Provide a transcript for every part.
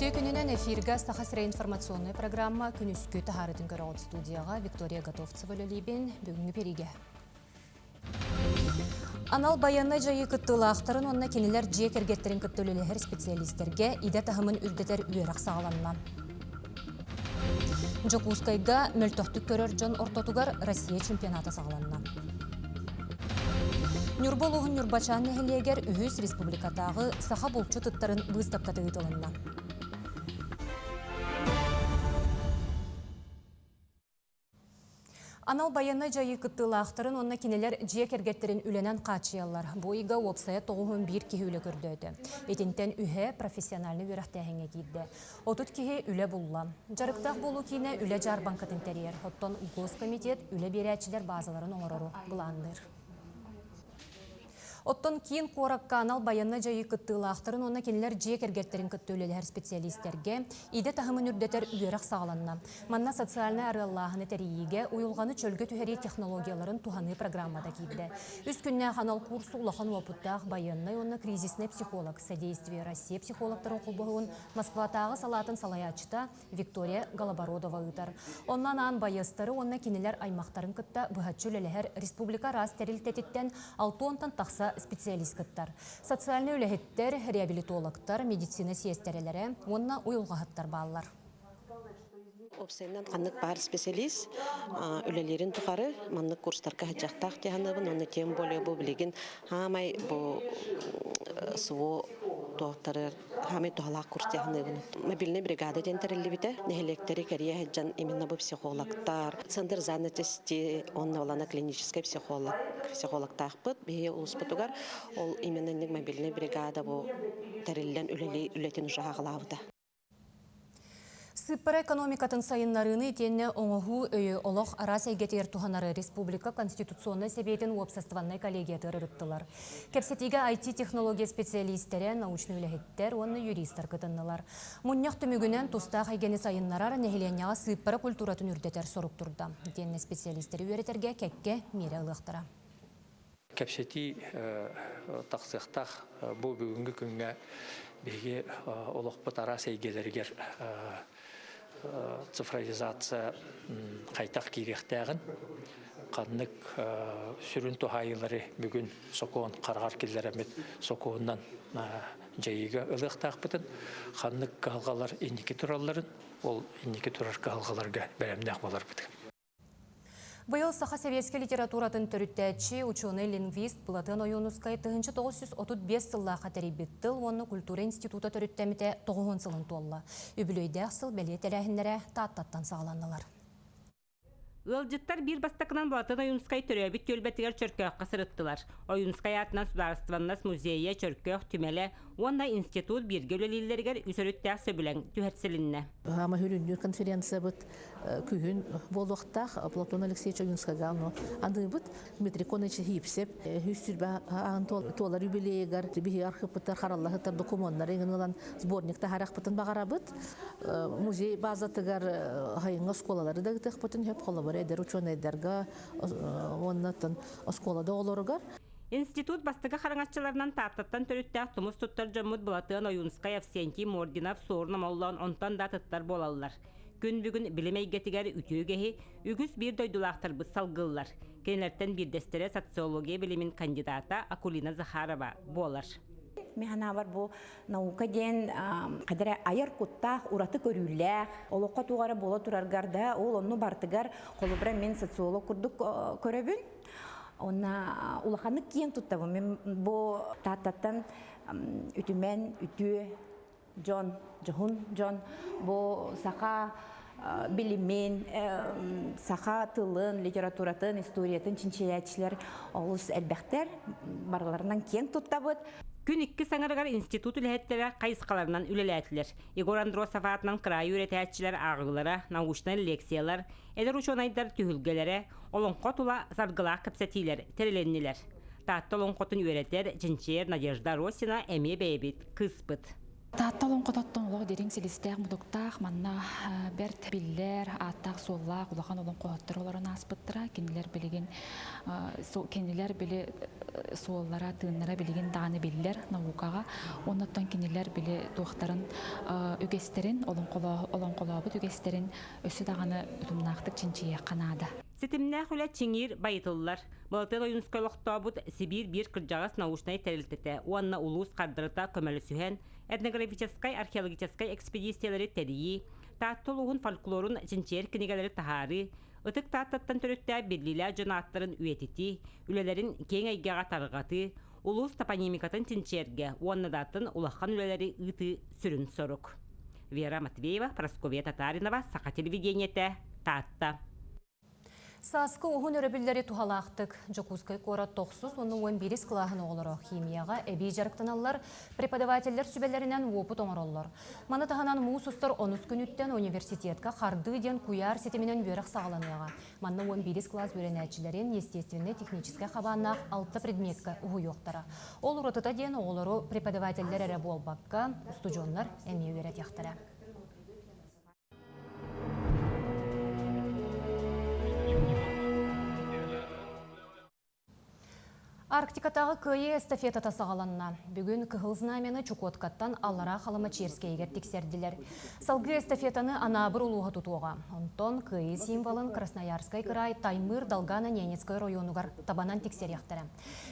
Үтүө күнүнэн эфиргэ Саха сирэ информационнай программа күнүскү таһаарытын көрөҕүт студияҕа Виктория Готовцева үлэлиибин. Бүгүҥҥү перигэ. Анал байыаннай дьайыы кыттыылаахтарын уонна кинилэр дьиэ кэргэттэрин кытта үлэлэһэр специалистэргэ идэ таһымын үрдэтэр үөрэх саҕаланна. Дьокуускайга мөлтөхтүк көрөр дьон ортотугар Россия чемпионата саҕаланна. Ньурба улууһун Ньурбачаан нэһилиэгэр үһүс республикатааҕы саха булчут ыттарын быыстапката ыытылынна. Анал байыаннай дьайыы кыттыылаахтарын уонна кинилэр дьиэ кэргэттэрин үлэнэн хааччыйаллар. Бу ыйга уопсайа 91 киһи үлэ көрдөөтө. Итинтэн үһэ профессиональнай үөрэхтээһиҥҥэ киирдэ. 30 киһи үлэ булла. Дьарыктаах буолуу киинэ үлэ дьаарбаҥкатын тэрийэр. Оттон Госкомитет үлэ биэрээччилэр баазаларын оҥорору былаанныыр. Оттон киин куоракка анал байыаннай дьайыы кыттыылаахтарын уонна кинилэр дьиэ кэргэттэрин кытта үлэлэһэр специалистэргэ идэ таһымын үрдэтэр үөрэх саҕаланна. Манна социальнай арыаллааһыны тэрийиигэ уйулҕаны чөлгө түһэрии технологияларын туһаныы программата киирдэ. Үс күннээх анал курсу улахан уопуттаах байыаннай уонна кризиснэй психолог «Содействие России» психологтарын холбоһугун Москватааҕы салаатын салайааччыта Виктория Голобородова ыытар. Онно анаан байыастары уонна кинилэр аймахтарын кытта быһаччы үлэлэһэр республика араас тэрилтэтиттэн 60-тан тахса специалист кыттар. Социальнай үлэһиттэр, реабилитологтар, медицина сиэстэрэлэрэ уонна уйулҕаһыттар бааллар. Уопсайынан ханнык баар специалист үлэлиирин тухары маннык курстарга сылдьыахтаах дии саныыбын уонна тем более бу билигин хаамай бу СВО туохтары хаамай туһалаах курс дии саныыбын. Мобильнай бригада диэн тэриллибитэ. Нэһилиэктэри кэрийэ сылдьан именно бу психологтар, центр занятости уонна олана клиническэй психолог психологтаахпыт биһиги улууспутугар. Ол именно инник мобильнай бригада бу тэриллэн үлэлии үлэтин уже аҕалаабыта. Сыыппара экономикатын сайыннарыыны итиэннэ оҥоһуу өйү олох араас эйгэтигэр туһанары республика Конституционнай Сэбиэтин уопсастыбаннай коллегиятыгар ырыттылар. Кэпсэтиигэ IT-технология специалистэрэ, научнай үлэһиттэр уонна юристар кытыннылар. Мунньах түмүгүнэн тустаах эйгэни сайыннарар, нэһилиэнньэҕэ сыыппара культуратын үрдэтэр сорук турда. Итиэннэ специалистэри үөрэтэргэ кэккэ миэрэ ылыахтара. Кэпсэтии тахсыахтаах бу бүгүҥҥү күҥҥэ биһиги олохпут араас эйгэлэригэр цифровизация хайдах киириэхтээҕин, ханнык сүрүн туһаайыылары бүгүн сокуон хараҕар киллэрэммит сокуонунан дьайыыга ылыахтаахпытын, ханнык кыһалҕалар инники туралларын, ол инники турар кыһалҕаларга бэлэмнээх буоларбытын. Быйыл саха сэбиэскэй литературатын төрүттээччи, учуонай-лингвист Платон Ойуунускай 1935 сыллаахха тэрийбит Тыл уонна культура института төрүттэммитэ 90 сылын туолла. Үбүлүөйдээх сыл бэлиэ тэрээһиннэрэ Тааттаттан саҕаланнылар. Ыалдьыттар биир бастакынан Платон Ойуунускай төрөөбүт түөлбэтигэр Чөркөөххө сырыттылар. Ойуунускай аатынан судаарыстыбаннас музейа, Чөркөөх түмэлэ уонна институт бииргэ үлэлииллэригэр үс өрүттээх сөбүлэҥ түһэрсилиннэ. Хаама хүрүннүүр конференциябыт күһүн буолуохтаах Платон Алексеевич Ойунскайга ону аныыбыт. Дмитрий Конович Хипсеп 120 туолар юбилейыгар биһиги архыыппытыгар хараллаһыттар докумуоннары иҥин ылан сборник таһаарыахпытын баҕарабыт. Музей базатыгар хайыҥҥа оскуолалары да ыытыахпытын сөп, холобур эдэр учуонайдарга уонна оскуола да оҕолоругар. Институт бастакы хараҥаччыларынан Тааттаттан төрүттээх тумус туттар дьоммут Былатыан Ойуунскай, Авсентий Мординов, Суорун Омоллоон онтон да атыттар буолаллар. Күн бүгүн билим эйгэтигэр үтүө үгэһи үгүс биир дойдулаахтарбыт салгыыллар. Кинилэртэн биирдэстэрэ социология билимин кандидата Акулина Захарова буолар. Мин санаабар бу наука диэн хадара айар куттаах, ураты көрүүлээх, олоххо туох эрэ буола тураргар да, ол онну бартыгар холобура мин социолог курдук көрөбүн. Онна улаханнык киэн туттабын. Мен бу Тааттаттан үтүмэн, үтүө дьон, дьоһун дьон бу саха билимин, саха тылын, литературатын, историятын чинчийээччилэр олус элбэхтэр. Барыларынан киэн туттабыт. Күн икки саҥарыгар институт үлэһиттэрэ хайысхаларынан үлэлээтилэр. Егор Андросов аатынан кыраайы үөрэтээччилэр ааҕыылара, научнай лекциялар, эдэр учуонайдар түһүлгэлэрэ, олоҥхо тула саргылаах кэпсэтиилэр тэрилиннилэр. Таатта олоҥхотун үөрэтэр, чинчийэр Надежда Росина эмиэ бэйэбит кыыспыт. Таатта олоҥхототтон олох дириҥ силистээх-мутуктаах, манна бэрт биллэр, ааттаах-суоллаах улахан олоҥхоһуттар олорон ааспыттара. Кинилэр билигин кинилэр били суоллара, тыыннара билигин даҕаны биллэр наукаҕа. Оннуттан кинилэр били туохтарын үгэстэрин, олоҥхолообут үгэстэрин өссө даҕаны утумнаахтык чинчийиэххэ наада. Ситимнээх үлэ чиҥиир, байытыллар. Былатыан Ойуунускай олохтообут Сибиир биир кырдьаҕас научнай тэрилтэтэ уонна улуус хардарыта көмөлөсүһэн этнографическай, археологическай экспедициялары тэрийии, Таатта улууһун фольклорун чинчийэр кинигэлэри таһаарыы, Ытык Тааттаттан төрүттээх биллиилээх дьон ааттарын үйэтитии, үлэлэрин киэҥ эйгэҕэ тарҕатыы, улуус топонимикатын чинчийэргэ уонна да атын улахан үлэлэри ыытыы сүрүн сорук. Вера Матвеева, Прасковья Татаринова, Саха телевидениетэ, Таатта. Сааскы уһун өрөбүллэри туһалаахтык Дьокуускай куорат тохсус уонна уон биирис кылааһын оҕолоро химияҕа эбии дьарыктаналлар, преподавателлэр сүбэлэринэн уопут оҥороллор. Маны таһынан муус устар онус күнүттэн университетка хардыы диэн куйаар ситиминэн үөрэх саҕаланыаҕа. Манна уон биирис кылаас үөрэнээччилэрин естественнэй-техническэй хабааннаах алта предметкэ уһуйуохтара. Ол уратыта диэн оҕолору преподавателлэр эрэ буолбакка, устудьуоннар эмиэ үөрэтиэхтэрэ. Арктикатааҕы Кыайыы эстафетата саҕаланна. Бүгүн Кыһыл Знамяны Чукоткаттан Аллараа Халыма Черскэйигэр тиксэрдилэр. Салгыы эстафетаны Анаабыр улууһа тутуоҕа. Онтон Кыайыы символын Красноярскай кыраай Таймыыр Долгано-Ненецкай оройуонугар табанан тиксэриэхтэрэ.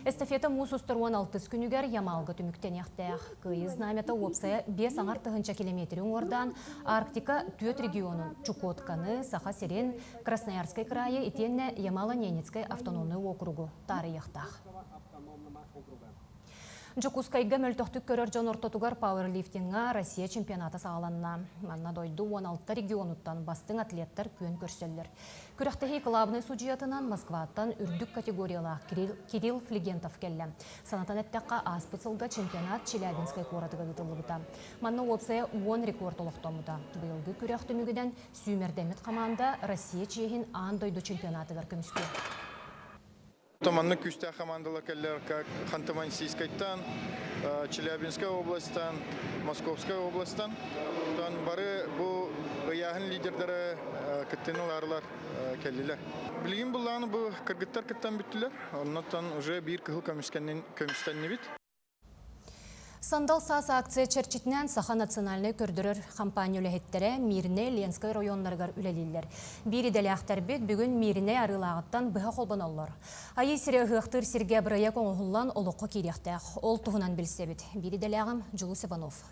Эстафета муус устар 16 күнүгэр Ямалга түмүктэниэхтээх. Кыайыы знамята уопсайа биэс аҥар тыһыынча километри уҥуордаан Арктика түөрт регионун Чукотканы, Саха сирин, Красноярскай кыраайы итиэннэ Ямало-Ненецкэй автономнай уокуругу таарыйыахтаах. Дьокуускайга мөлтөхтүк көрөр дьон ортотугар пауэрлифтиҥҥа Россия чемпионата саҕаланна. Манна дойду 16 регионуттан бастыҥ атлеттар күөн көрсөллөр. Күрэхтэһии кылаабынай судьуйатынан Москваттан үрдүк категориялаах Кирилл Флегентов кэллэ. Санатан эттэххэ, ааспыт сылга чемпионат Челябинскай куоратыгар ыытыллыбыта. Манна уопсайа 10 рекорд олохтоммута. Быйылгы күрэх түмүгүнэн Сүүмэрдэммит хамаанда Россия чиэһин аан дойду чемпионатыгар көмүскүө. Маннык күүстээх командалар кэллэр, как Ханты-Мансийскайтан, Челябинскай областан, Московскай областан. Тон бары бу ыйааһын лидердары кыттыны ыларылар кэллилэр. Билигин буллааны бу кыргыттар кыттан бүттүлэр. Оннотон уже биир кыһыл көмүстэннибит. Сандал саас акция чэрчитинэн Саха национальнай көрдөрөр хампаанньа үлэһиттэрэ Мирнэй, Ленскэй оройуоннарыгар үлэлииллэр. Биир идэлээхтэрбит бүгүн Мииринэй Арыылааҕыттан быһа холбоноллор. Айыы сирэ ыһыахтыыр сиргэ бырайыак оҥоһуллан олоххо киириэхтээх. Ол туһунан билсэбит. Биир идэлээҕим Дьулус Иванов.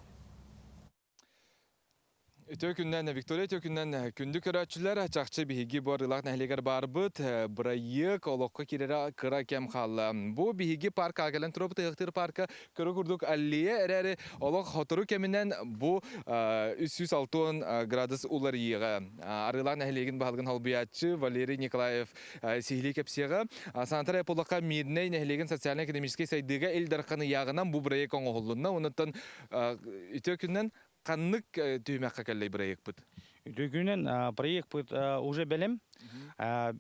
Үтүө күннэн, Виктория үтүө күннэн күндү көрөөччүлэр, чахчы биһиги бу Арыылаах нэһилиэгэр баарбыт. Бырайыак олоххо киирэрэ кыра кэм хаалла. Бу биһиги паркаҕа кэлэн турабыт, ыһыахтыыр парка көрө курдук аллея эрээри олох сотору кэминэн бу 360 градус уларыйыаҕа. Арыылаах нэһилиэгин баһылыгын солбуйааччы Валерий Николаев сиһилии кэпсиэҕэ. Санатар буоллахха, Мирнэй нэһилиэгин социальнай-экономическай сайдыыга Ил Дархан ыйааҕынан бу бырайыак оҥоһуллунна. Онуттан үтүө күннэн Ханнык түһүмэххэ кэллэй бырайыакпыт? Үтүөкүнэн проекпыт уже бэлэм.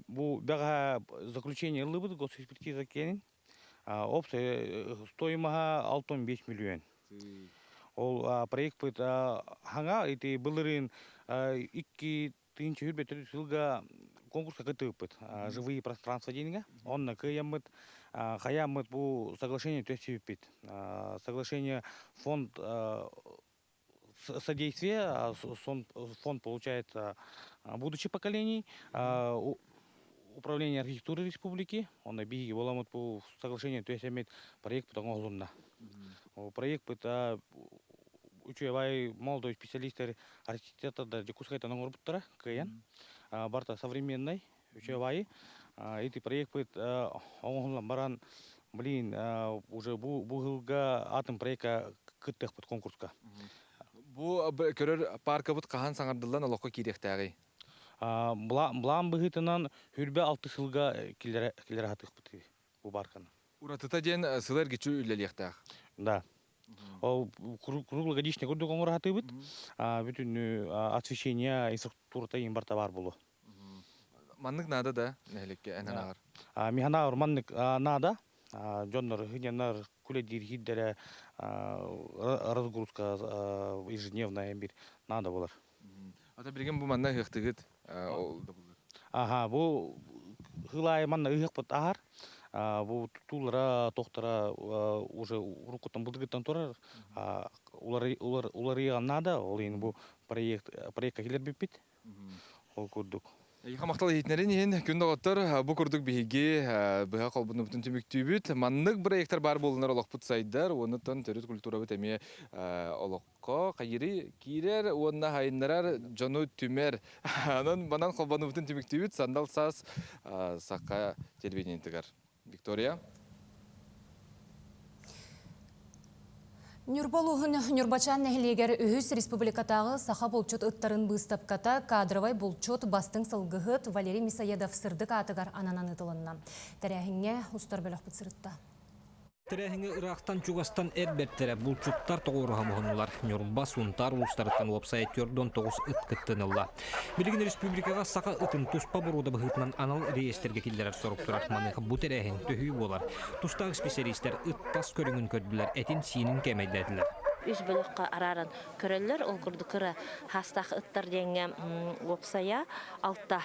Бу бэҕэһээ заключение ыллыбыт госэкспертиза киэнин. Общая стоимость 6,5 миллион. Ол проекпыт хаҥа ити былырыын икки тыһыынча сүүрбэ сылга конкурска кыттыбыппыт живые пространства диэнигэ онно кыайаммыт хайааммыт бу соглашение түһсүбүппүт соглашение фонд содействия фонд получает будущих поколений управление архитектуры республики онно биһиги буоламмыт бу соглашение түһсэммит проект оҥоһулунна проект үчүгэй молодой специалисттер архитектордар Дьокуускайтан оҥорбуттара кыайан. Барыта современный, үчүгэй. Ити проекпыт оҥоһуллан баран, блин, уже бу бу сылга атын проекка кыттыахпыт конкурска. Бу көрөр паркабыт хаһан саҥардыллан олоххо киириэхтээҕий? Былаан быһыытынан хүрбэ алты сылга киллэрэ сатыахпыт бу парканы. Уратыта диэн сыл эргиччи үлэлиэхтээх. Да. Ол круглогодичный курдук оҥоро сатыыбыт. Бүтүннүү освещение, инфраструктурата иин барыта баар буолуо. Маннык наада да нэһиликкэ эн анаҕар? Миһанааҕар маннык наада. Дьоннор хынянар күлэдиир хиддэрэ разгрузка ежедневная бир надо болар. Ата билигин бу манна ыһыахтыгыт Аха, бу хылаайы манна ыһыахпыт аһар. Бу тутуулара, тохтара уже уруккуттан былыргыттан турар. Уларыйыан наада, ол иһин бу проект проектка киллэрбиппит. Ол курдук. Эйиэхэ махтал иһитинэрин иһин күн доҕоттор бу курдук биһиги быһа холбонубутун түмүктүүбүт. Маннык проектар баар буолунар олохпут сайдар, уонуттан төрүт культурабыт эмиэ олоххо хайыры киирэр уонна хайыннарар дьону түмэр. Онон манан холбонубутун түмүктүүбүт. Сандал саас саха телевидениетыгар. Виктория. Ньурба улууһун Ньурбачаан нэһилиэгэр үһүс республикатааҕы саха булчут ыттарын быыстапката кадровай булчут бастыҥ сылгыһыт Валерий Мисоедов сырдык аатыгар ананан ыытылынна. Тэрээһиҥҥэ устар бөлөхпүт сырытта. Тэрээһиҥҥэ ыраахтан-чугастан эр бэртэрэ булчуттар тоҕуоруһа муһуннулар. Ньурба, Сунтаар улуустарыттан уопсайа 49 ыт кыттыынылла. Билигин республикаҕа саха ытын туспа боруода быһыытынан анал реестргэ киллэрэр сорук турар. Маныаха бу тэрээһин төһүү буолар. Тустаах исписэлиистэр ыт тас көрүҥүн көрдүлэр, этин-сиинин кээмэйдээтилэр. Үс бөлөххө арааран көрөллөр. Ол курдук кыра хаастаах ыттар диэҥҥэ уопсайа алта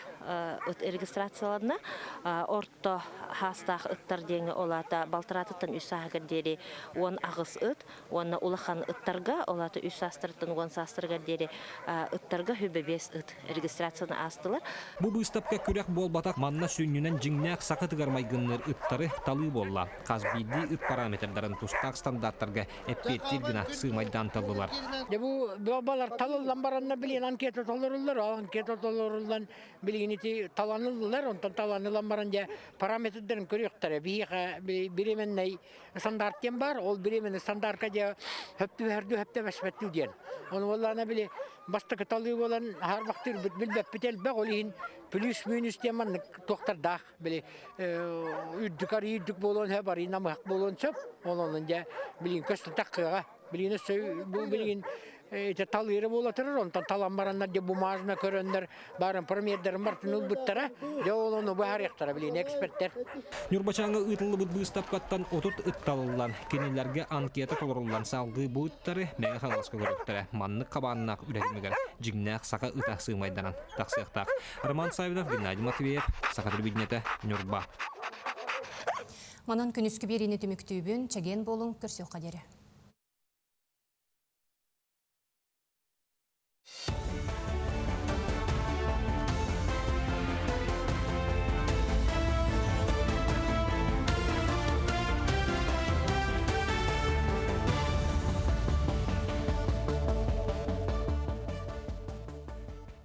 ыт регистрацияланна. Орто хаастаах ыттар диэҥҥэ ол аата балтараатыттан үс сааһыгар диэри 18 ыт уонна улахан ыттарга ол аата үс саастарыттан уон саастарыгар диэри ыттарга хүбэ биэс ыт регистрацияны аастылар. Бу быыстапка күрэх буолбатах, манна сүнньүнэн дьиҥнээх саха ытыгар майгынныыр ыттары талыы буолла. Хас биирдии ыт параметрдарын тустаах стандартарга эппиэттиир гына сыымайдаан таллылар. Дьэ бу балар талыллан баранна билигин анкета толоруллар, ол анкета толоруллан билигин ити таланыллар, онтон таланылан баран дьэ параметрдарын көрүөхтэрэ. Биһиэхэ бириэмэннэй стандарт диэн бар, ол бириэмэннэй стандартка дьэ хөптүбэһэрдүү хөптөбөспөттүү диэн. Ону буоллаҕына били бастакы талыы буолан хаарбахтыырбыт билбэппит элбэх, ол иһин плюс-минус диэн маннык туохтардаах били үрдүк арыы үрдүк буолуон сөп, арыы намыһах буолуон сөп. Ол онон дьэ билигин көстөн таххыаҕа. Билигин өссө бу билигин ити талыыры буола турар, онтон талан бараннар дьэ бумажно көрөннөр барын промердарын бартын ылбыттара. Дьэ ол ону быһаарыахтара билигин эксперттэр. Ньурбачааҥҥа ыытыллыбыт быыстапкаттан 30 ыт талыллан, кинилэргэ анкета толоруллан салгыы бу ыттары Мэҥэ Хаҥаласка көрүөхтэрэ. Маннык хабааннаах үлэ түмүгэр дьиҥнээх саха ыта сыымайданан тахсыахтаах. Роман Савинов, Геннадий Матвеев, Саха телевидениетэ, Ньурба. Манан күнүскү биэриини түмүктүүбүн, чэгиэн буолуҥ, көрсүөххэ диэри.